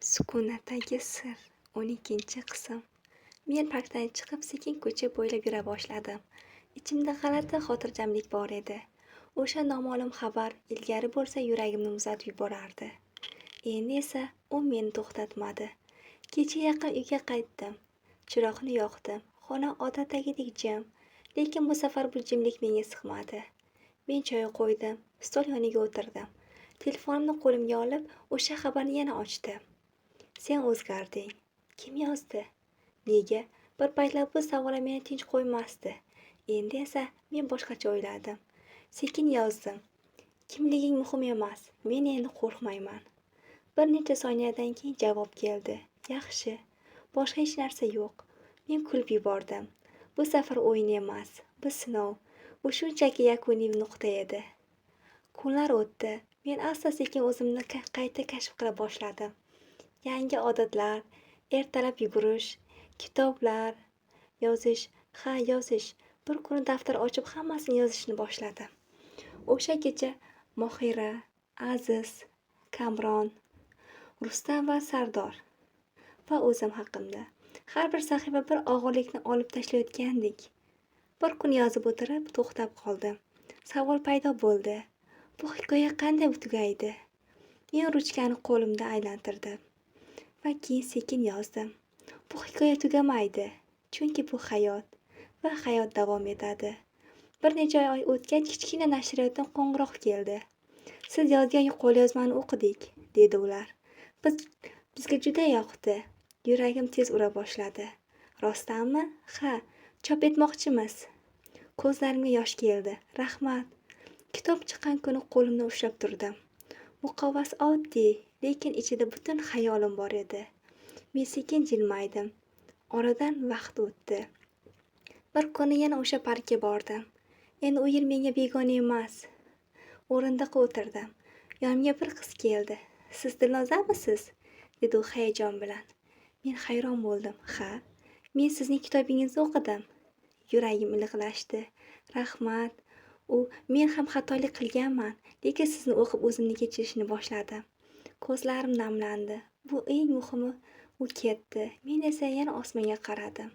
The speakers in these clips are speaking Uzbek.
Sukunatdagi sir. 12-qism. Men parkdan chiqib, sekin ko'cha bo'ylab yura boshladim. Ichimda g'alati xotirjamlik bor edi. O'sha noma'lum xabar ilgari bo'lsa yuragimni muzlatib yuborardi. Endi esa u meni to'xtatmadi. Kecha yaqin uyga qaytdim. Chiroqni yoqdim. Xona odatdagidek jim, lekin bu safar bu jimlik menga sig'madi. Men choy qo'ydim, stol yoniga o'tirdim. Telefonimni qo'limga olib, o'sha xabarni yana ochdim. Sen o'zgarding. Kim yozdi? Nega? Bir paytlar bu savollar meni tinch qo'ymasdi. Endi esa men boshqacha o'yladim. Sekin yozdim. Kimliging muhim emas. Men endi qo'rqmayman. Bir necha soniyadan keyin javob keldi. Yaxshi. Boshqa hech narsa yo'q. Men kulib yubordim. Bu safar o'yin emas, bu sinov. Bu shunchaki yakuniy nuqta edi. Kunlar o'tdi. Men asta-sekin o'zimni qayta kashf qila boshladim. Yangi odatlar, ertalab yugurish, kitoblar, yozish, ha, yozish. Bir kuni daftar ochib hammasini yozishni boshladim. O'sha kecha Mohira, Aziz, Kamron, Rustam va Sardor va o'zim haqimda. Har bir sahifa bir og'irlikni olib tashlayotgandek. Bir kun yozib o'tirib, to'xtab qoldim. Savol paydo bo'ldi. Bu hikoya qanday tugaydi? Men ruchkani qo'limda aylantirdim va keyin sekin yozdim. Bu hikoya tugamaydi, chunki bu hayot va hayot davom etadi. Bir necha oy o'tgach, kichkina nashriyotdan qo'ng'iroq keldi. Siz yozgan qo'lyozmani o'qidik, dedi ular. Bizga juda yoqdi. Yuragim tez ura boshladi. Rostdanmi? Ha, chop etmoqchimiz. Ko'zlarimga yosh keldi. Rahmat. Kitob chiqqan kuni qo'limni ushlab turdim. Muqovasi oddiy, lekin ichida butun xayolim bor edi. Men sekin jilmaydim. Oradan vaqt o'tdi. Bir kuni yana o'sha parkga bordim. Endi u yer menga begona emas. O'rindiqqa o'tirdim. Yonimga bir qiz keldi. Siz Dilnozamisiz? Dedi u hayajon bilan. Men hayron bo'ldim. Ha, men sizning kitobingizni o'qidim. Yuragim iliqlashdi. Rahmat. U, men ham xatolik qilganman, lekin sizni o'qib o'zimni kechirishni boshladim. Ko'zlarim namlandi. Bu eng muhimi, u ketdi. Men esa yana osmonga qaradim.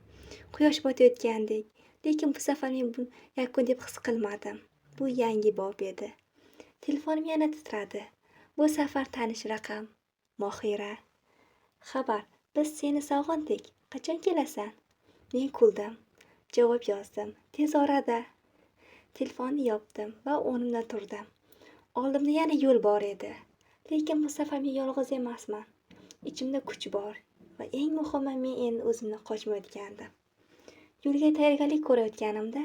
Quyosh botayotgandek, lekin bu safar men bu yakun deb his qilmadim. Bu yangi bob edi. Telefonim yana titradi. Bu safar tanish raqam. Mohira. Xabar, biz seni sog'indik. Qachon kelasan? Men kuldim. Javob yozdim. Tez orada. Telefonni yopdim va o'rnimdan turdim. Oldimda yana yo'l bor edi. Lekin bu safar men yolg'iz emasman. Ichimda kuch bor va eng muhimi men endi o'zimdan qochmayotgandim. Yo'lga tayyorgarlik ko'rayotganimda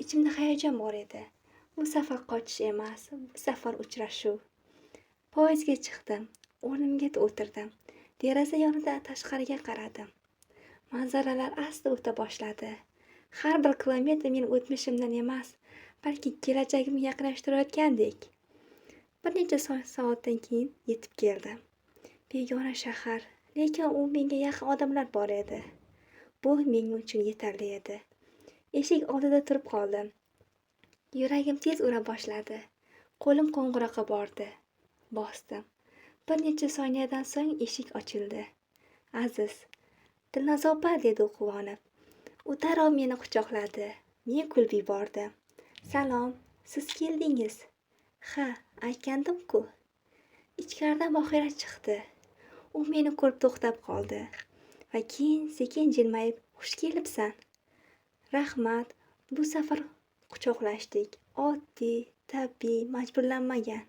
ichimda hayajon bor edi. Bu safar qochish emas, bu safar uchrashuv. Poyezdga chiqdim, o'rnimga o'tirdim. Deraza yonida tashqariga qaradim. Manzaralar asta o'ta boshladi. Har bir kilometr meni o'tmishimdan emas, balki kelajagimga yaqinlashtirayotgandek. Bir necha soatdan keyin yetib keldim. Begona shahar, lekin u menga yaqin odamlar bor edi. Bu men uchun yetarli edi. Eshik oldida turib qoldim. Yuragim tez ura boshladi. Qo'lim qo'ng'iroqqa bordi. Bosdim. Bir necha soniyadan so'ng eshik ochildi. Aziz. Dilnoza opa, dedi u quvonib. U darrov meni quchoqladi. Men kulib yubordim. Salom, siz keldingiz. Ha, aytgandim-ku. Ichkaridan Mohira chiqdi. U meni ko'rib to'xtab qoldi va keyin sekin jilmayib, xush kelibsan. Rahmat. Bu safar quchoqlashdik. Oddiy, tabiiy, majburlanmagan.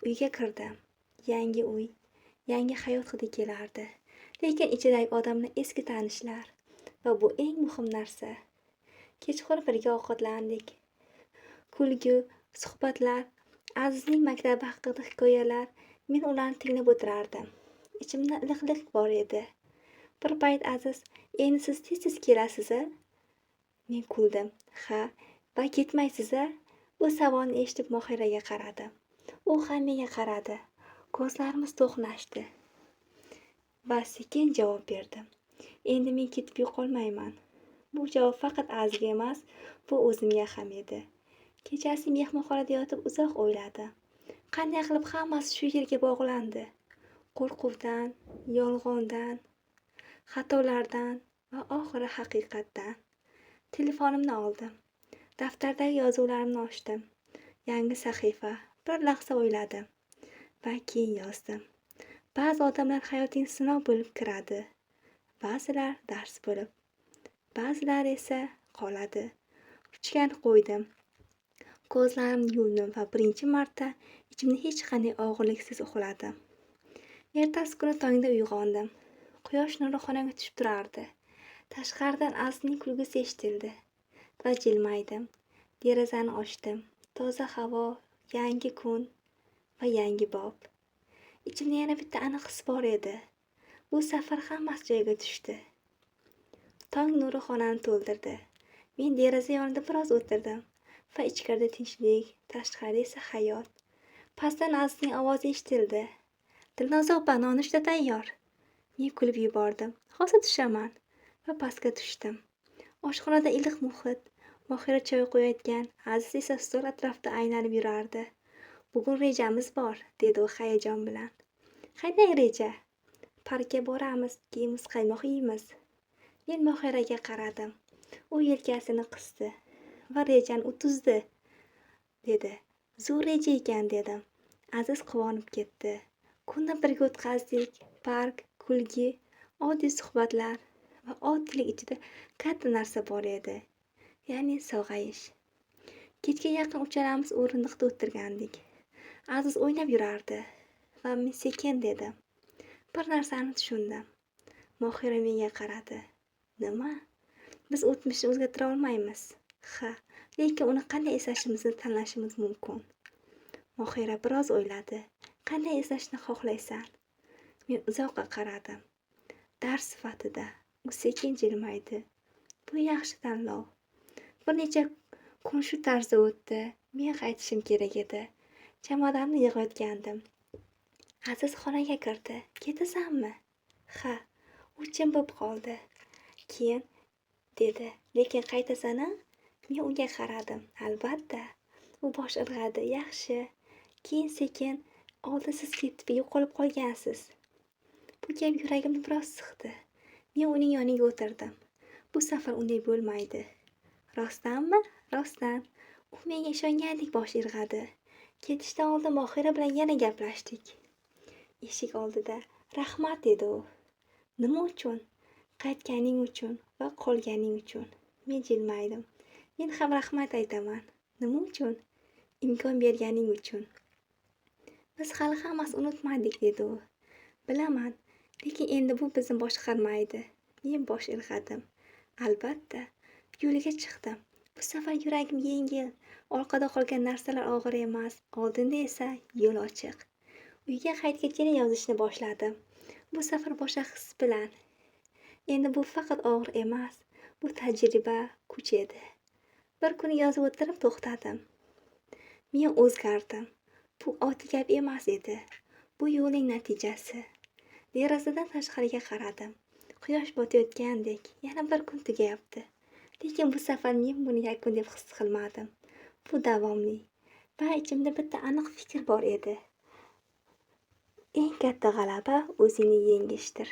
Uyga kirdim. Yangi uy, yangi hayot hidi kelardi. Lekin ichidagi odamlar eski tanishlar va bu eng muhim narsa. Kechqurun birga ovqatlandik. Kulgu, suhbatlar, Azizning maktabi haqida hikoyalar, men ularni tinglab o'tirardim. Ichimda iliqlik bor edi. Bir payt Aziz, endi siz tez-tez kelasiz-a? Men kuldim. Ha, va ketmaysiz-a? Bu savolni eshitib Mohiraga qaradim. U ham menga qaradi. Ko'zlarimiz to'qnashdi. Va sekin javob berdim. Endi men ketib yo'qolmayman. Bu javob faqat Azizga emas, bu o'zimga ham edi. Kechasi mehmonxonada yotib uzoq o'yladim. Qanday qilib hammasi shu yerga bog'landi? Qo'rquvdan, Yolg'ondan, xatolardan va oxiri haqiqatdan. Telefonimni oldim. Daftardagi yozuvlarimni ochdim. Yangi sahifa. Bir lahza o'yladim va keyin yozdim. Ba'zi odamlar hayotingga sinov bo'lib kiradi. Ba'zilar dars bo'lib, ba'zilar esa qoladi. Ruchkani qo'ydim. Ko'zlarimni yumdim va birinchi marta ichimda hech qanday og'irliksiz uxladim. Ertasi kuni tongda uyg'ondim. Quyosh nuri xonaga tushib turardi. Tashqaridan Azizning kulgisi eshitildi va jilmaydim. Derazani ochdim. Toza havo, yangi kun va yangi bob. Ichimda yana bitta aniq his bor edi. Bu safar hammasi joyiga tushdi. Tong nuri xonani to'ldirdi. Men deraza yonida biroz o'tirdim va ichkarida tinchlik, tashqarida esa hayot. Pastdan Azizning ovozi eshitildi. Dilnoza opa, nonushta tayyor. Men kulib yubordim. Hozir tushaman. Va pastga tushdim. Oshxonada iliq muhit. Mohira choy qo'yayotgan, Aziz esa stol atrofida aylanib yurardi. Bugun rejamiz bor, dedi u hayajon bilan. Qanday reja? Parkka boramiz, keyin muzqaymoq yeymiz. Men Mohiraga qaradim. U yelkasini qisdi va rejani u tuzdi, dedi. Zo'r reja ekan, dedim. Aziz quvonib ketdi. Kunni birga o'tkazdik. Park, kulgi, oddiy suhbatlar va oddiylik ichida katta narsa bor edi. Ya'ni sog'ayish. Kechga yaqin uchalamiz o'rindiqda o'tirgandik. Aziz o'ynab yurardi va men sekin dedim. Bir narsani tushundim. Mohira menga qaradi. Nima? Biz o'tmishni o'zgartira olmaymiz. Ha, lekin uni qanday eslashimizni tanlashimiz mumkin. Mohira biroz o'yladi. Qanday eslashni xohlaysan? Men uzoqqa qaradim. Dars sifatida. U sekin jilmaydi. Bu yaxshi tanlov. Bir necha kun shu tarzda o'tdi. Men qaytishim kerak edi. Chamadonni yig'ayotgandim. Aziz xonaga kirdi. Ketasanmi? Ha. U jim bo'lib qoldi. Keyin dedi. Lekin qaytasan-a? Men unga qaradim. Albatta. U bosh irg'adi. Yaxshi. Keyin sekin, oldin siz ketib yo'qolib qolgansiz. Bu gap yuragimni biroz siqdi. Men uning yoniga o'tirdim. Bu safar unday bo'lmaydi. Rostdanmi? Rostdan. U menga ishongandek bosh irg'adi. Ketishdan oldin Mohira bilan yana gaplashdik. Eshik oldida. Rahmat, dedi u. Nima uchun? Qaytganing uchun va qolganing uchun. Men jilmaydim. Men ham rahmat aytaman. Nima uchun? Imkon berganing uchun. Biz hali hammasi unutmadik, dedi u. Bilaman, lekin endi bu bizni boshqarmaydi. Men bosh irg'adim. Albatta. Yo'lga chiqdim. Bu safar yuragim yengil. Orqada qolgan narsalar og'ir emas, oldinda esa yo'l ochiq. Uyga qaytgach yana yozishni boshladim. Bu safar boshqa his bilan. Endi bu faqat og'ir emas, bu tajriba, kuch edi. Bir kuni yozib o'tirib to'xtadim. Men o'zgardim. Bu oddiy gap emas edi. Bu yo'lning natijasi. Derazadan tashqariga qaradim. Quyosh botayotgandek, yana bir kun tugayapti. Lekin bu safar men buni yakun deb his qilmadim. Bu davomli. Va ichimda bitta aniq fikr bor edi. Eng katta g'alaba o'zingni yengishdir.